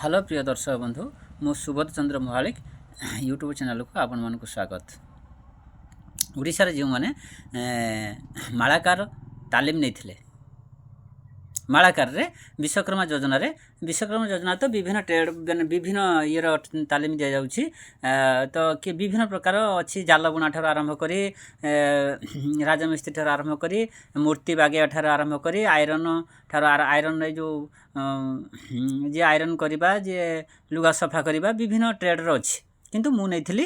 Hello ପ୍ରିୟ ଦର୍ଶକ ବନ୍ଧୁ, ମୁଁ ସୁବୋଧ ଚନ୍ଦ୍ର ମହାଳିକ। ୟୁଟ୍ୟୁବ୍ ଚ୍ୟାନେଲକୁ ଆପଣମାନଙ୍କୁ ସ୍ୱାଗତ। ଓଡ଼ିଶାରେ ଯେଉଁମାନେ ମାଳାକାର ତାଲିମ ନେଇଥିଲେ, ମାଳାକାରରେ ବିଶ୍ୱକର୍ମା ଯୋଜନାରେ, ବିଶ୍ୱକର୍ମା ଯୋଜନା ତ ବିଭିନ୍ନ ଟ୍ରେଡ଼, ମାନେ ବିଭିନ୍ନ ଇଏର ତାଲିମ ଦିଆଯାଉଛି। ତ କିଏ ବିଭିନ୍ନ ପ୍ରକାର ଅଛି, ଜାଲ ବୁଣା ଠାରୁ ଆରମ୍ଭ କରି, ରାଜମିସ୍ତ୍ରୀ ଠାରୁ ଆରମ୍ଭ କରି, ମୂର୍ତ୍ତି ବାଗେଇବା ଠାରୁ ଆରମ୍ଭ କରି, ଆଇରନ୍ ଠାରୁ, ଆଇରନ୍ ଏଇ ଯେଉଁ ଯିଏ ଆଇରନ୍ କରିବା, ଯିଏ ଲୁଗା ସଫା କରିବା, ବିଭିନ୍ନ ଟ୍ରେଡ଼ର ଅଛି। କିନ୍ତୁ ମୁଁ ନେଇଥିଲି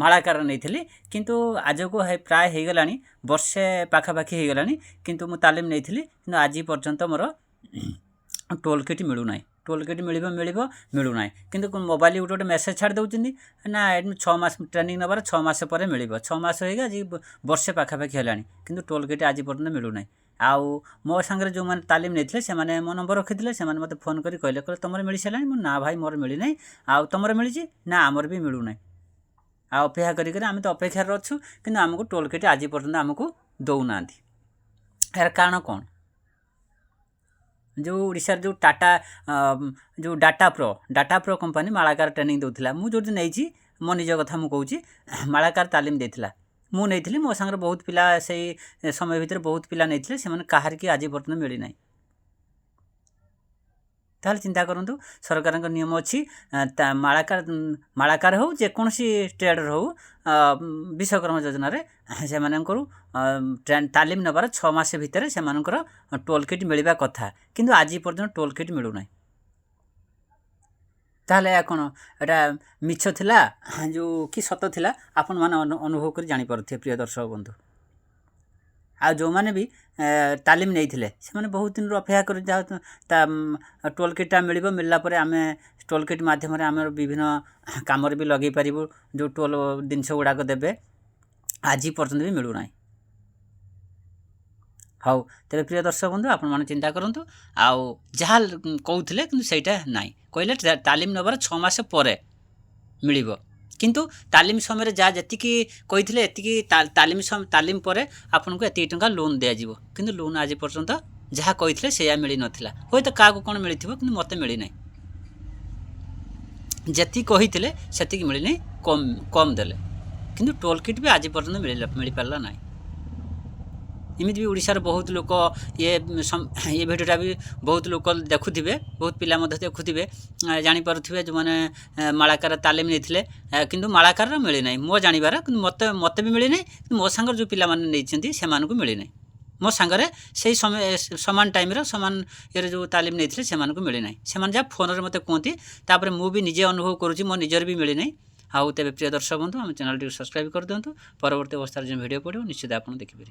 ମାଳାକାର ନେଇଥିଲି। କିନ୍ତୁ ଆଜକୁ ପ୍ରାୟ ହେଇଗଲାଣି, ବର୍ଷେ ପାଖାପାଖି ହେଇଗଲାଣି। କିନ୍ତୁ ମୁଁ ତାଲିମ ନେଇଥିଲି, କିନ୍ତୁ ଆଜି ପର୍ଯ୍ୟନ୍ତ ମୋର ଟୋଲ୍ କିଟ୍ ମିଳୁନାହିଁ। ଟୋଲ୍ କିଟ୍ ମିଳିବ ମିଳିବ, ମିଳୁନାହିଁ। କିନ୍ତୁ ମୋବାଇଲ ଗୋଟେ ଗୋଟେ ମେସେଜ୍ ଛାଡ଼ି ଦେଉଛନ୍ତି ନା, 6 ମାସ ଟ୍ରେନିଂ ନେବାର 6 ମାସ ପରେ ମିଳିବ। 6 ମାସ ହେଇକି ଆଜି ବର୍ଷେ ପାଖାପାଖି ହେଲାଣି, କିନ୍ତୁ ଟୋଲ୍ କିଟ୍ ଆଜି ପର୍ଯ୍ୟନ୍ତ ମିଳୁନାହିଁ। ଆଉ ମୋ ସାଙ୍ଗରେ ଯେଉଁମାନେ ତାଲିମ ନେଇଥିଲେ, ସେମାନେ ମୋ ନମ୍ବର ରଖିଥିଲେ। ସେମାନେ ମୋତେ ଫୋନ୍ କରି କହିଲେ, କହିଲେ, "ତୁମର ମିଳିସାରିଲାଣି?" ମୁଁ, "ନା ଭାଇ, ମୋର ମିଳିନାହିଁ।" "ଆଉ ତୁମର ମିଳିଛି?" "ନା, ଆମର ବି ମିଳୁନାହିଁ।" ଆଉ ଅପେକ୍ଷା କରି କରି ଆମେ ତ ଅପେକ୍ଷାରେ ଅଛୁ, କିନ୍ତୁ ଆମକୁ ଟୋଲ୍ କିଟ୍ ଆଜି ପର୍ଯ୍ୟନ୍ତ ଆମକୁ ଦେଉନାହାନ୍ତି। ଏହାର କାରଣ କ'ଣ? ଯେଉଁ ଓଡ଼ିଶାର ଯେଉଁ ଟାଟା, ଯେଉଁ ଡାଟା ପ୍ରୋ କମ୍ପାନୀ ମାଳାକାର ଟ୍ରେନିଂ ଦେଉଥିଲା, ମୁଁ ଯେଉଁଠି ନେଇଛି, ମୋ ନିଜ କଥା ମୁଁ କହୁଛି, ମାଳାକାର ତାଲିମ ଦେଇଥିଲା, ମୁଁ ନେଇଥିଲି। ମୋ ସାଙ୍ଗରେ ବହୁତ ପିଲା, ସେଇ ସମୟ ଭିତରେ ବହୁତ ପିଲା ନେଇଥିଲେ। ସେମାନେ କାହାରିକି ଆଜି ପର୍ଯ୍ୟନ୍ତ ମିଳିନାହିଁ। ତାହେଲେ ଚିନ୍ତା କରନ୍ତୁ, ସରକାରଙ୍କ ନିୟମ ଅଛି, ତା ମାଳାକାର ହେଉ, ଯେକୌଣସି ଟ୍ରେଡ଼ର ହେଉ, ବିଶ୍ୱକର୍ମା ଯୋଜନାରେ ସେମାନଙ୍କର ତାଲିମ ନେବାର 6 ମାସ ଭିତରେ ସେମାନଙ୍କର ଟୋଲ୍ କିଟ୍ ମିଳିବା କଥା। କିନ୍ତୁ ଆଜି ପର୍ଯ୍ୟନ୍ତ ଟୋଲ୍ କିଟ୍ ମିଳୁନାହିଁ। ତାହେଲେ ଏହା କ'ଣ, ଏଇଟା ମିଛ ଥିଲା ଯେଉଁ କି ସତ ଥିଲା, ଆପଣମାନେ ଅନୁଭବ କରି ଜାଣିପାରୁଥିବେ ପ୍ରିୟ ଦର୍ଶକ ବନ୍ଧୁ। ଆଉ ଯେଉଁମାନେ ବି ତାଲିମ ନେଇଥିଲେ, ସେମାନେ ବହୁତ ଦିନରୁ ଅପେକ୍ଷା କରି, ଯାହା ତା ଟୋଲ୍ କିଟ୍ଟା ମିଳିବ, ମିଳିଲା ପରେ ଆମେ ଟୋଲ୍ କିଟ୍ ମାଧ୍ୟମରେ ଆମର ବିଭିନ୍ନ କାମରେ ବି ଲଗେଇ ପାରିବୁ, ଯେଉଁ ଟୋଲ୍ ଜିନିଷ ଗୁଡ଼ାକ ଦେବେ, ଆଜି ପର୍ଯ୍ୟନ୍ତ ବି ମିଳୁନାହିଁ। ହଉ ତେବେ ପ୍ରିୟ ଦର୍ଶକ ବନ୍ଧୁ, ଆପଣମାନେ ଚିନ୍ତା କରନ୍ତୁ। ଆଉ ଯାହା କହୁଥିଲେ, କିନ୍ତୁ ସେଇଟା ନାହିଁ। କହିଲେ ତାଲିମ ନେବାର 6 ମାସ ପରେ ମିଳିବ। କିନ୍ତୁ ତାଲିମ ସମୟରେ ଯାହା ଯେତିକି କହିଥିଲେ, ଏତିକି ତାଲିମ ପରେ ଆପଣଙ୍କୁ ଏତିକି ଟଙ୍କା ଲୋନ୍ ଦିଆଯିବ। କିନ୍ତୁ ଲୋନ୍ ଆଜି ପର୍ଯ୍ୟନ୍ତ ଯାହା କହିଥିଲେ ସେଇଆ ମିଳିନଥିଲା। ହୁଏତ କାହାକୁ କ'ଣ ମିଳିଥିବ, କିନ୍ତୁ ମୋତେ ମିଳିନାହିଁ। ଯେତିକି କହିଥିଲେ ସେତିକି ମିଳିନି, କମ୍ କମ୍ ଦେଲେ। କିନ୍ତୁ ଟୋଲ୍ କିଟ୍ ବି ଆଜି ପର୍ଯ୍ୟନ୍ତ ମିଳିପାରିଲା ନାହିଁ। ଏମିତି ବି ଓଡ଼ିଶାର ବହୁତ ଲୋକ ଇଏ ଭିଡ଼ିଓଟା ବି ବହୁତ ଲୋକ ଦେଖୁଥିବେ, ବହୁତ ପିଲା ମଧ୍ୟ ଦେଖୁଥିବେ, ଜାଣିପାରୁଥିବେ, ଯେଉଁମାନେ ମାଳାକାର ତାଲିମ ନେଇଥିଲେ, କିନ୍ତୁ ମାଳାକାରର ମିଳିନାହିଁ ମୋ ଜାଣିବାର। କିନ୍ତୁ ମୋତେ ବି ମିଳିନାହିଁ, କିନ୍ତୁ ମୋ ସାଙ୍ଗରେ ଯେଉଁ ପିଲାମାନେ ନେଇଛନ୍ତି, ସେମାନଙ୍କୁ ମିଳିନାହିଁ। ମୋ ସାଙ୍ଗରେ ସେଇ ସମୟ ସମାନ ଟାଇମ୍ର ସମାନ ଇଏରେ ଯେଉଁ ତାଲିମ ନେଇଥିଲେ, ସେମାନଙ୍କୁ ମିଳିନାହିଁ। ସେମାନେ ଯାହା ଫୋନ୍ରେ ମୋତେ କୁହନ୍ତି, ତାପରେ ମୁଁ ବି ନିଜେ ଅନୁଭବ କରୁଛି, ମୋ ନିଜର ବି ମିଳିନାହିଁ। ଆଉ ତେବେ ପ୍ରିୟ ଦର୍ଶକ ବନ୍ଧୁ, ଆମ ଚ୍ୟାନେଲଟିକୁ ସବସ୍କ୍ରାଇବ୍ କରିଦିଅନ୍ତୁ। ପରବର୍ତ୍ତୀ ଅବସ୍ଥାରେ ଯେଉଁ ଭିଡ଼ିଓ ପଡ଼ିବ, ନିଶ୍ଚିତ ଆପଣ ଦେଖିପାରିବେ।